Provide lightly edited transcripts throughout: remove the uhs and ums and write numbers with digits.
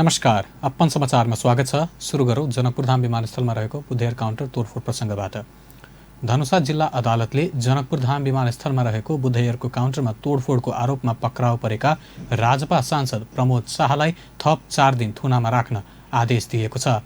नमस्कार, अपन समाचारमा स्वागत छ। सुरु गरौँ जनकपुरधाम विमानस्थलमा रहेको बुधेयर काउन्टर तोडफोड प्रसङ्गबाट। धनुषा जिल्ला अदालतले जनकपुरधाम विमानस्थलमा रहेको बुधेयरको काउन्टरमा तोडफोडको आरोपमा पक्राउ परेका राजपा सांसद प्रमोद शाहलाई थप 4 दिन थुनामा राख्न आदेश दिएको छ।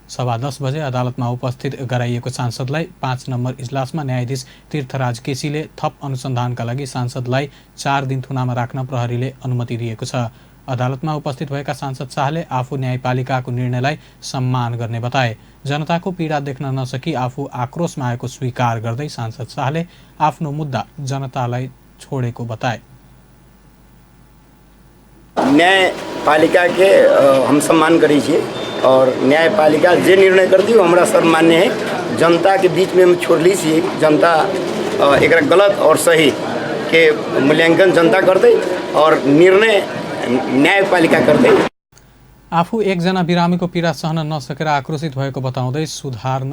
10:15 बजे अदालतमा उपस्थित गराइएको सांसदलाई 5 नम्बर इजलासमा न्यायाधीश तीर्थराज केसीले थप अनुसन्धानका लागि सांसदलाई 4 दिन थुनामा राख्न प्रहरीले अनुमति दिएको छ। अदालतमा उपस्थित भएका सांसद शाहले आफू न्यायपालिकाको निर्णयलाई सम्मान गर्ने बताए। जनताको पीडा देख्न नसकी आफू आक्रोशमा आएको स्वीकार गर्दै सांसद शाहले आफ्नो मुद्दा जनतालाई छोडेको बताए। न्यायपालिका के हम सम्मान करै छियै और न्यायपालिका जे निर्णय करती है हमरा सर्वमान्य है। जनता के बीच में हम छोड़ली छियै। जनता एकरा गलत और सही के मूल्यांकन जनता करतै और निर्णय न्यायपालिका गर्दै। आफू एकजना बिरामीको पीडा सहन नसकेर आक्रोशित भएको बताउँदै सुधार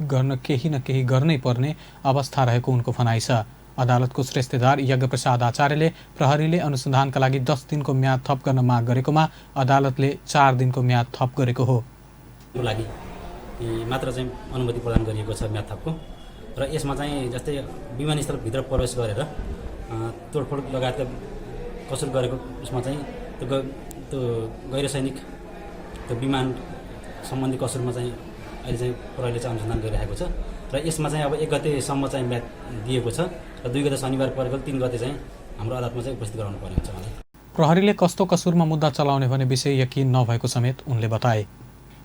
गर्न केही न केही गर्नै पर्ने अवस्था रहेको उनको भनाइ छ। अदालतको श्रेष्ठदार यज्ञप्रसाद आचार्यले प्रहरीले अनुसन्धानका लागि 10 दिनको म्याद थप गर्न माग गरेकोमा अदालतले 4 दिनको म्याद थप गरेको हो। लागि मात्र चाहिँ अनुमति प्रदान गरिएको छ म्याद थपको र यसमा चाहिँ जस्तै विमानस्थलभित्र प्रवेश गरेर तोडफोड लगायतका कसुर गरेको उसमा चाहिँ त्यो गैर सैनिक त्यो विमान सम्बन्धी कसुरमा चाहिँ अहिले चाहिँ प्रहरीले चाहिँ अनुसन्धान गरिरहेको छ र यसमा चाहिँ अब 1 गतेसम्म चाहिँ म्याद दिएको छ र 2 गते शनिबार परेको 3 गते चाहिँ हाम्रो अदालतमा चाहिँ उपस्थित गराउनु पर्ने हुन्छ मलाई। प्रहरीले कस्तो कसुरमा मुद्दा चलाउने भन्ने विषय यकिन नभएको समेत उनले बताए।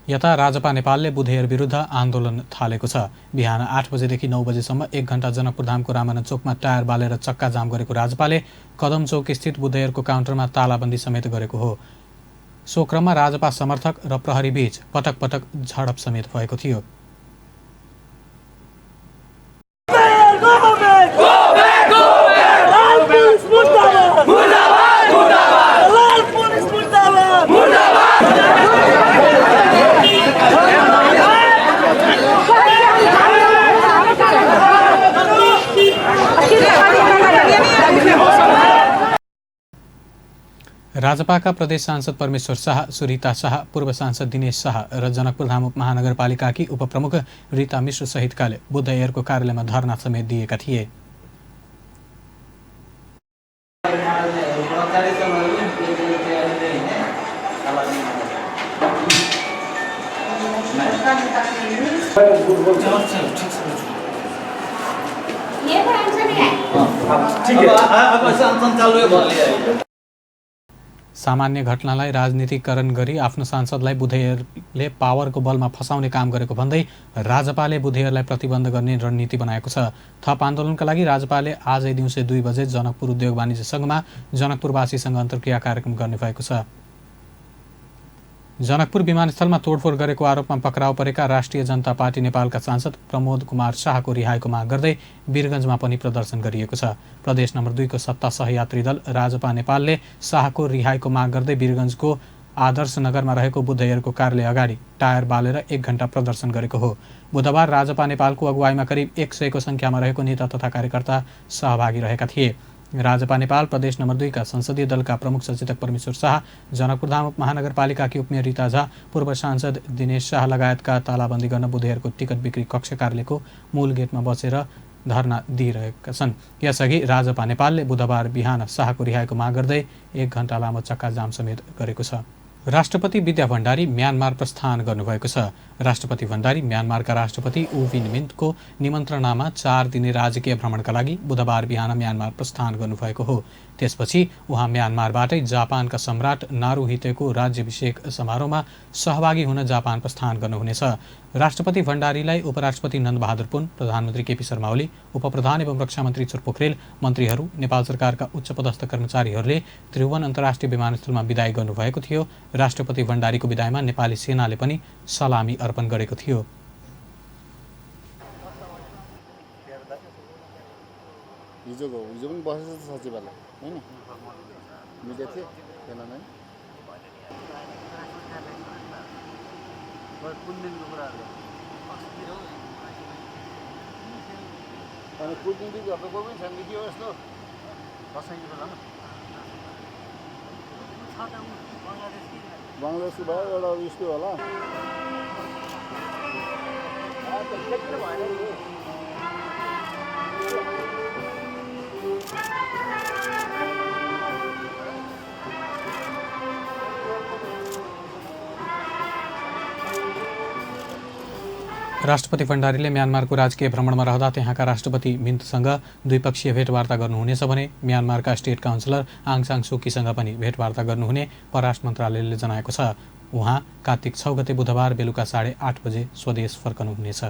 यता राजपा नेपालले बुधेयर विरुद्ध आन्दोलन थालेको छ। बिहान 8 बजेदेखि 9 बजेसम्म 1 घण्टा जनकपुरधामको रामानन्द चोकमा टायर बालेर चक्का जाम गरेको राजपाले कदम चौक स्थित बुधेयरको काउन्टरमा तालाबन्दी समेत गरेको हो। सो क्रममा राजपा समर्थक र प्रहरी बीच पटक पटक झडप समेत भएको थियो। राजपाका प्रदेश सांसद परमेश्वर शाह, सुरीता शाह, पूर्व सांसद दिनेश शाह र जनकपुरधाम महानगरपालिकाकी उपप्रमुख रीता मिश्र सहितकाले बुधेयरको कार्यालयमा धरना समेत दिएका थिए। सामान्य घटनालाई राजनीतिकरण गरी आफ्नो सांसदलाई बुधेयरले पावरको बलमा फसाउने काम गरेको भन्दै राजपाले बुधेयरलाई प्रतिबन्ध गर्ने रणनीति बनाएको छ। थप आन्दोलनका लागि राजपाले आजै दिउँसो 2 बजे जनकपुर उद्योग वाणिज्य सङ्घमा जनकपुरवासीसँग अन्तर्क्रिया कार्यक्रम गर्ने भएको छ। जनकपुर विमानस्थलमा तोडफोड गरेको आरोपमा पक्राउ परेका राष्ट्रिय जनता पार्टी नेपालका सांसद प्रमोद कुमार शाहको रिहाईको माग गर्दै वीरगञ्जमा पनि प्रदर्शन गरिएको छ। प्रदेश नम्बर 2 को सत्ता सहयात्री दल राजपा नेपालले शाहको रिहाईको माग गर्दै वीरगञ्जको आदर्श नगरमा रहेको बुधेयरको कार्यालय अगाडि टायर बालेर 1 घण्टा प्रदर्शन गरेको हो। बुधबार राजपा नेपालको अगुवाईमा करिब 100 को संख्यामा रहेको नेता तथा कार्यकर्ता सहभागी रहेका थिए। राजपा नेपाल प्रदेश नम्बर 2 का संसदीय दलका प्रमुख सचेतक परमेश्वर शाह, जनकपुरधाम महानगरपालिकाकी उपमेयर रीता झा, पूर्व सांसद दिनेश शाह लगायतका तालाबन्दी गर्न बुधेयरको टिकट बिक्री कक्ष कार्यालयको मूल गेटमा बसेर धरना दिइरहेका छन्। यसअघि राजपा नेपालले बुधबार बिहान शाहको रिहाईको माग गर्दै 1 घण्टा लामो चक्का जाम समेत गरेको छ। राष्ट्रपति विद्या भण्डारी म्यानमार प्रस्थान गर्नुभएको छ। राष्ट्रपति भण्डारी म्यानमारका राष्ट्रपति ऊ विन मिन्टको निमन्त्रणामा 4 दिने राजकीय भ्रमणका लागि बुधबार बिहान म्यानमार प्रस्थान गर्नुभएको हो। त्यसपछि उहाँ म्यानमारबाटै जापानका सम्राट नारुहितेको राज्याभिषेक समारोहमा सहभागी हुन जापान प्रस्थान गर्नुहुनेछ। राष्ट्रपति भण्डारीलाई उपराष्ट्रपति नन्दबहादुर पुन, प्रधानमन्त्री केपी शर्मा ओली, उपप्रधान एवं रक्षा मन्त्री ईश्वर पोखरेल, मन्त्रीहरू, नेपाल सरकारका उच्चपदस्थ कर्मचारीहरूले त्रिभुवन अन्तर्राष्ट्रिय विमानस्थलमा बिदाई गर्नुभएको थियो। राष्ट्रपति भण्डारीको बिदाईमा नेपाली सेनाले पनि सलामी अर्पण गरेको थियो। हिजो पनि बसेछ सचिवालय हैन मिडिया थियो थिएन नै कुन दिनको कुराहरु अनि कुटनीति गर्न कोही पनि छैन के हो यस्तो दसैँको बेलामा छ त बङ्गलादेशकै बङ्गलादेशको भयो एउटा उयसको होला राष्ट्रपति भण्डारीले म्यानमारको राजकीय भ्रमणमा रहँदा त्यहाँका राष्ट्रपति मिन्तसँग द्विपक्षीय भेटवार्ता गर्नुहुनेछ भने म्यानमारका स्टेट काउन्सिलर आङ सान सुकीसँग पनि भेटवार्ता गर्नुहुने परराष्ट्र मन्त्रालयले जनाएको छ। उहाँ कार्तिक 6 गते बुधबार बेलुका 8:30 बजे स्वदेश फर्कनुहुनेछ।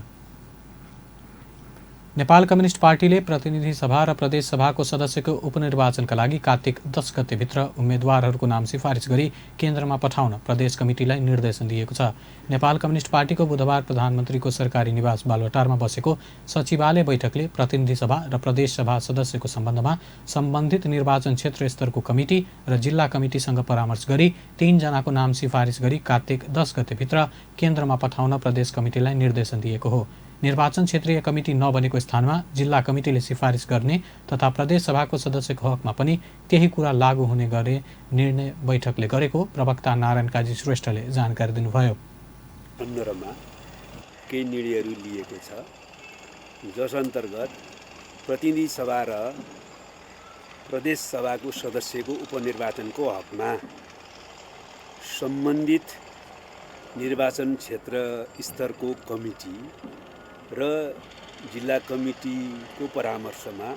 नेपाल कम्युनिस्ट पार्टीले प्रतिनिधि सभा र प्रदेश सभाको सदस्यको उपनिर्वाचनका लागि कार्तिक 10 गतेभित्र उम्मेद्वारहरूको नाम सिफारिस गरी केन्द्रमा पठाउन प्रदेश कमिटीलाई निर्देशन दिएको छ। नेपाल कम्युनिस्ट पार्टीको बुधबार प्रधानमन्त्रीको सरकारी निवास बालुवाटारमा बसेको सचिवालय बैठकले प्रतिनिधि सभा र प्रदेश सभा सदस्यको सम्बन्धमा सम्बन्धित निर्वाचन क्षेत्र स्तरको कमिटी र जिल्ला कमिटीसँग परामर्श गरी 3 जनाको नाम सिफारिस गरी कार्तिक 10 गतेभित्र केन्द्रमा पठाउन प्रदेश कमिटीलाई निर्देशन दिएको हो। निर्वाचन क्षेत्रीय कमिटी नबनेको स्थानमा जिल्ला कमिटीले सिफारिस गर्ने तथा प्रदेश सभाको सदस्यको हकमा पनि त्यही कुरा लागू हुने गरे निर्णय बैठकले गरेको प्रवक्ता नारायण काजी श्रेष्ठले जानकारी दिनुभयो। सन्दर्भमा केही निर्णयहरू लिएको छ, जस अन्तर्गत प्रतिनिधि सभा र प्रदेश सभाको सदस्यको उपनिर्वाचनको हकमा सम्बन्धित निर्वाचन क्षेत्र स्तरको कमिटी र जिल्ला कमिटीको परामर्शमा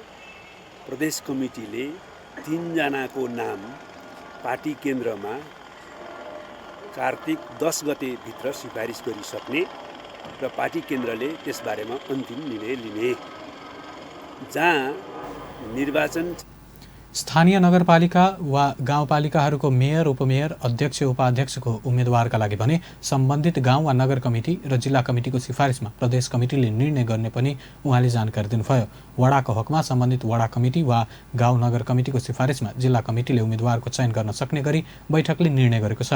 प्रदेश कमिटीले 3 जनाको नाम पार्टी केन्द्रमा कार्तिक 10 गतेभित्र सिफारिस गरिसक्ने र पार्टी केन्द्रले त्यसबारेमा अन्तिम निर्णय लिने। जहाँ निर्वाचन स्थानीय नगरपालिका वा गाउँपालिकाहरूको मेयर, उपमेयर, अध्यक्ष, उपाध्यक्षको उम्मेद्वारका लागि भने सम्बन्धित गाउँ वा नगर कमिटी र जिल्ला कमिटीको सिफारिसमा प्रदेश कमिटीले निर्णय गर्ने पनि उहाँले जानकारी दिनुभयो। वडाको हकमा सम्बन्धित वडा कमिटी वा गाउँ नगर कमिटीको सिफारिसमा जिल्ला कमिटीले उम्मेद्वारको चयन गर्न सक्ने गरी बैठकले निर्णय गरेको छ।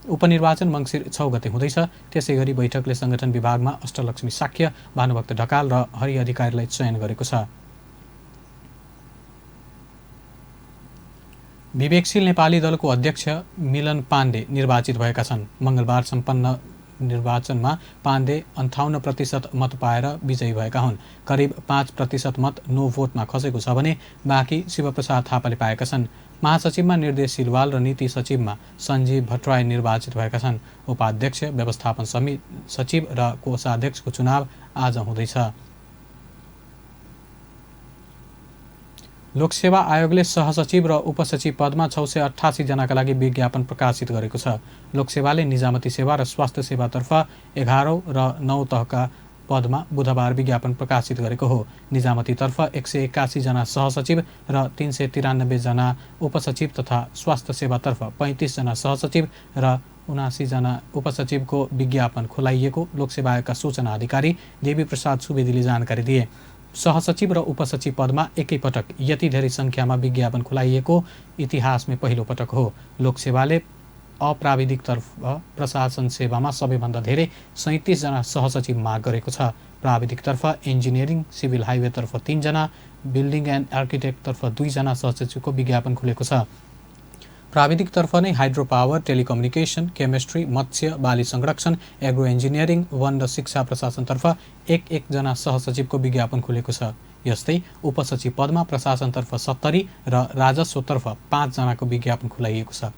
उपनिर्वाचन मङ्सिर 6 गते हुँदैछ। त्यसैगरी बैठकले संगठन विभागमा अष्टलक्ष्मी साक्य, भानुभक्त ढकाल र हरि अधिकारीलाई चयन गरेको छ। विवेकशील नेपाली दलको अध्यक्ष मिलन पाण्डे निर्वाचित भएका छन्। मंगलबार सम्पन्न निर्वाचनमा पाण्डे 58% मत पाएर विजयी भएका हुन्। करिब 5% मत नो भोटमा खसेको छ भने बाँकी शिवप्रसाद थापाले पाएका छन्। महासचिवमा निर्देश सिलवाल र नीति सचिवमा सञ्जीव भट्टराई निर्वाचित भएका छन्। उपाध्यक्ष, व्यवस्थापन समिति सचिव र कोषाध्यक्षको चुनाव आज हुँदैछ। लोकसेवा आयोगले सहसचिव र उपसचिव पदमा 688 जनाका लागि विज्ञापन प्रकाशित गरेको छ। लोकसेवाले निजामती सेवा र स्वास्थ्य सेवातर्फ 11औं र 9 तहका पदमा बुधबार विज्ञापन प्रकाशित गरेको हो। निजामतीतर्फ 181 जना सहसचिव र 393 जना उपसचिव तथा स्वास्थ्य सेवातर्फ 35 जना सहसचिव र 79 जना उपसचिवको विज्ञापन खुलाइएको लोकसेवा आयोगका सूचना अधिकारी देवी प्रसाद सुवेदीले जानकारी दिए। सहसचिव र उपसचिव पदमा एकैपटक यति धेरै संख्यामा विज्ञापन खुलाइएको इतिहासमै पहिलो पटक हो। लोकसेवाले अप्राविधिकतर्फ प्रशासन सेवामा सबैभन्दा धेरै 37 जना सहसचिव माग गरेको छ। प्राविधिकतर्फ इन्जिनियरिङ, सिभिल हाइवेतर्फ 3 जना, बिल्डिङ एन्ड आर्किटेक्टतर्फ 2 जना सहसचिवको विज्ञापन खुलेको छ। प्राविधिकतर्फ नै हाइड्रो पावर, टेलिकम्युनिकेसन, केमिस्ट्री, मत्स्य, बाली संरक्षण, एग्रो इन्जिनियरिङ, वन र शिक्षा प्रशासनतर्फ 1-1 जना सहसचिवको विज्ञापन खुलेको छ। यस्तै उपसचिव पदमा प्रशासनतर्फ 70 र राजस्वतर्फ 5 जनाको विज्ञापन खुलाइएको छ।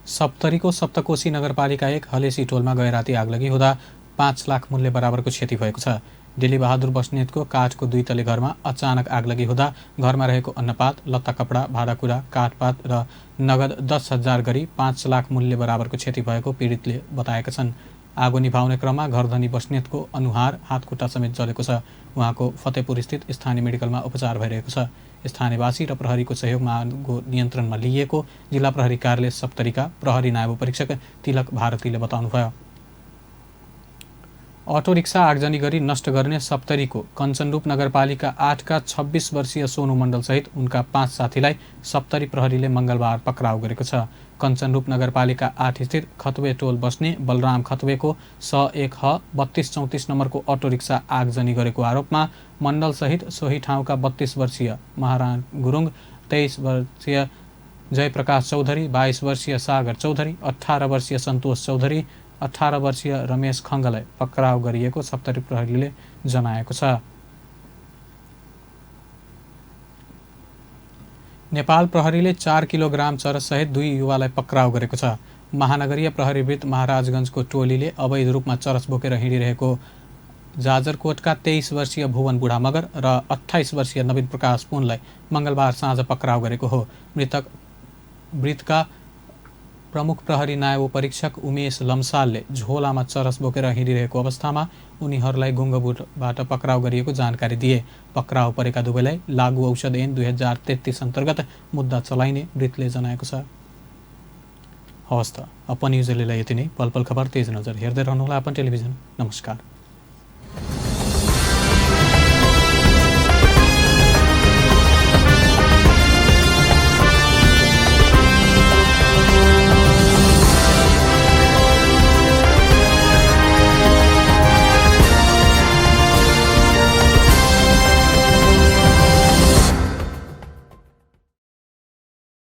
सप्तरीको सप्तकोशी नगरपालिका 1 हलेसी टोलमा गए राति आगलगी हुँदा 5 लाख मूल्य बराबरको क्षति भएको छ। डेली बहादुर बस्नेतको काठको 2 तले घरमा अचानक आगलगी हुँदा घरमा रहेको अन्नपात, लत्ता कपडा, भाँडाकुँडा, काठपात र नगद 10,000 गरी 5 लाख मूल्य बराबरको क्षति भएको पीडितले बताएका छन्। आगो निभाउने क्रममा घरधनी बस्नेतको अनुहार, हातखुट्टा समेत जलेको छ। उहाँको फतेपुर स्थित स्थानीय मेडिकलमा उपचार भइरहेको छ। स्थानीयवासी र प्रहरीको सहयोगमा आगो नियन्त्रणमा लिइएको जिल्ला प्रहरी कार्यालय सप्तरीका प्रहरी नायब परीक्षक तिलक भारतीले बताउनुभयो। अटो रिक्सा आगजनी गरी नष्ट गर्ने सप्तरीको कञ्चनरूप नगरपालिका 8 का 26 वर्षीय सोनु मण्डल सहित उनका 5 साथीलाई सप्तरी प्रहरीले मंगलबार पक्राउ गरेको छ। कञ्चनरूप नगरपालिका 8 स्थित खतवे टोल बस्ने बलराम खतवेको स1 ह 3234 नम्बरको अटो रिक्सा आगजनी गरेको आरोपमा मण्डल सहित सोही ठाउँका 32 वर्षीय महाराज गुरुङ, 23 वर्षीय जयप्रकाश चौधरी, 22 वर्षीय सागर चौधरी, 18 वर्षीय सन्तोष चौधरी, 18 वर्षीय रमेश खङ्गलाई पक्राउ गरिएको सप्तरी प्रहरीले जनाएको छ। नेपाल प्रहरीले 4 किलोग्राम चरससहित 2 युवालाई पक्राउ गरेको छ। महानगरीय प्रहरीवृत्त महाराजगञ्जको टोलीले अवैध रूपमा चरस बोकेर हिँडिरहेको जाजरकोटका 23 वर्षीय भुवन बुढा मगर र 28 वर्षीय नवीन प्रकाश पुनलाई मङ्गलबार साँझ पक्राउ गरेको हो। मृतकका प्रमुख प्रहरी नायब परीक्षक उमेश लम्सालले झोलामा चरस बोकेर हिँडिरहेको अवस्थामा उनीहरूलाई गुङ्गबुटबाट पक्राउ गरिएको जानकारी दिए। पक्राउ परेका दुवैलाई लागू औषध ऐन 2033 अन्तर्गत मुद्दा चलाइने वृत्तले जनाएको छ। हवस् त, अपन न्युजले यति नै। पल पल खबर तेज नजर हेर्दै रहनुहोला अपन टेलिभिजन। नमस्कार।